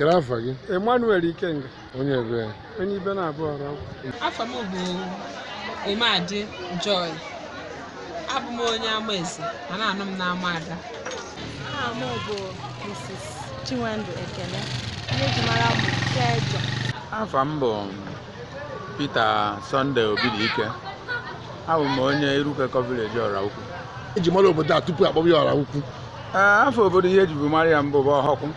Kedu afa gị? Emmanuel Ikenga. Onye ebe? Onye Ibenabo Oraukwu. Afa m bụ Umeadị Joy. Abụ m onye Amaeze ma na-anụ m n'ama Ada. Aha m bụ Mrs. Chinwendu Ekene, ihe eji mara m bụ Kejọ. Afa m bụ Peter Sunday Obidike. Abụ m onye Irukekọ Village, Oraukwu. Eji mara obodo a tupu akpọba ya Oraukwu? Ee, afọ obodo ihe ejibu mara ya mbụ bụ Ọhọkwụ.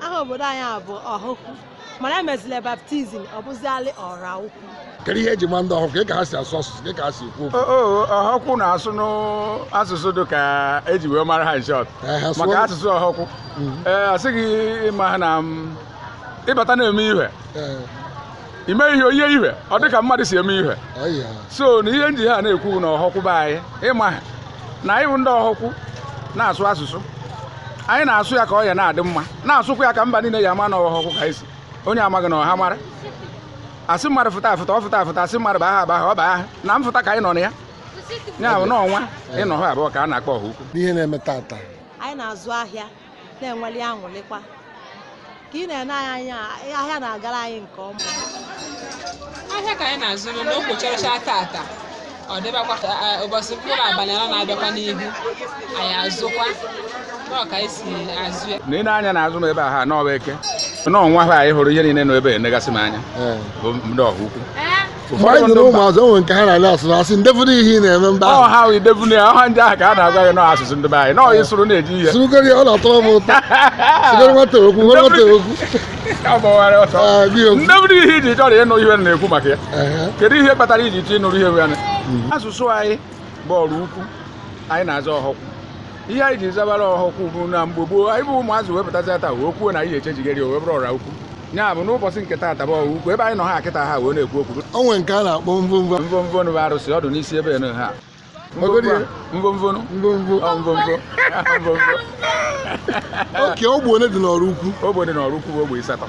Aha obodo anyị a bụ Ọhụkwụ, mana emezila baptism, ọ bụzialị Oraukwu. Kedu ihe eji mara ndị Ọhụkwụ? Ka ha si asụ asụsụ, ka ha si ekwu okwu? Ọhọkwụ na-asụ n'asụsụ dị ka eji wee mara ha in short. Ee, ha sụọ. Maka asụsụ Ọhọkwụ, ee, asị gị ịma ha na ịbata na-eme ihe, ime ihe onye ihe ọ dị ka mmadụ si eme ihe. Ọya. So na ihe nji ha na-ekwu na Ọhọkwụ be anyị, ịma ha na anyị bụ ndị Ọhọkwụ na-asụ asụsụ anyị, na-asụ ya ka ọ ya na-adị mma, na-asụkwa ya ka mba niile ya ama na Ọhọkwụ ka anyị si. Onye amaghị na ọha mara asị mmadụ fụta afụta, ọ fụta afụta, asị mmadụ baa ha baa ha, ọ baa ha na mfụta ka anyị nọ na ya. Ya bụ n'ọnwa ịnọ ha abụọ ka a na-akpọ Ọha Ukwu. N'ihe na-eme tata? Anyị na-azụ ahịa, na-enweli aṅụrịkwa ka ị na-ene anyị anya. Ahịa na-agara anyị nke ọma. Ahịa ka anyị na-azụ na okpocharacha tata, ọ dịbakwa ụbọchị mkpụrụ abalị 4 na-abịakwa n'ihu, anyị azụkwa nọọ ka anyị si azụ ya. Na ị na-anya na-azụ m ebe a, ha n'ọba eke n'ọnwa ha, anyị hụrụ ihe niile nọ ebe a enegasị m anya bụ ndị Ọha Ukwu. Mgbe anyị nụrụ ụmụazị, o nwere nke ha na-alị asụsụ, asị ndefụrụ ihe ị na-eme mba ọ ahụ. Ha idebunu ya, ọha ndị ahụ ka a na-agwa gị nọọ asụsụ ndị be anyị, nọọ ịsụrụ na-eji ihe. Sụrụgoro ya, ọ na-atọrọ m ụtọ. Sụgoro nwata okwu, nwere nwata okwu. Ọ gbawara ọsọ. Ee, gị okwu. Ndebunu ihe iji chọrọ ịnụ ihe na-ekwu maka ya. Kedu ihe kpatara iji chọọ ịnụrụ ihe ya? Asụsụ anyị bụ Oraukwu, anyị na-aza Ọhọkwụ. Ihe anyị ji zabara Ọhọkwụ bụ na mgbe gboo anyị bụ ụmụazị wepụtazi taa wee kwuo na anyị echejigeri o wee bụrụ Oraukwu. Ya bụ n'ụbọchị nke taata bụ Ọha Ukwu, ebe anyị nọ ha kịta ha wee na-ekwu okwu. O nwere nke a na-akpọ mvomvo. Mvomvo bụ arụsị ọdụ n'isi ebe nọ ha. Ọgọdị ya? Mvomvonu. Mvomvo. Ọ mvomvo, mvomvo. Oke ogbe ole dị n'Oraukwu? Ogbe dị n'Oraukwu bụ ogbe 8.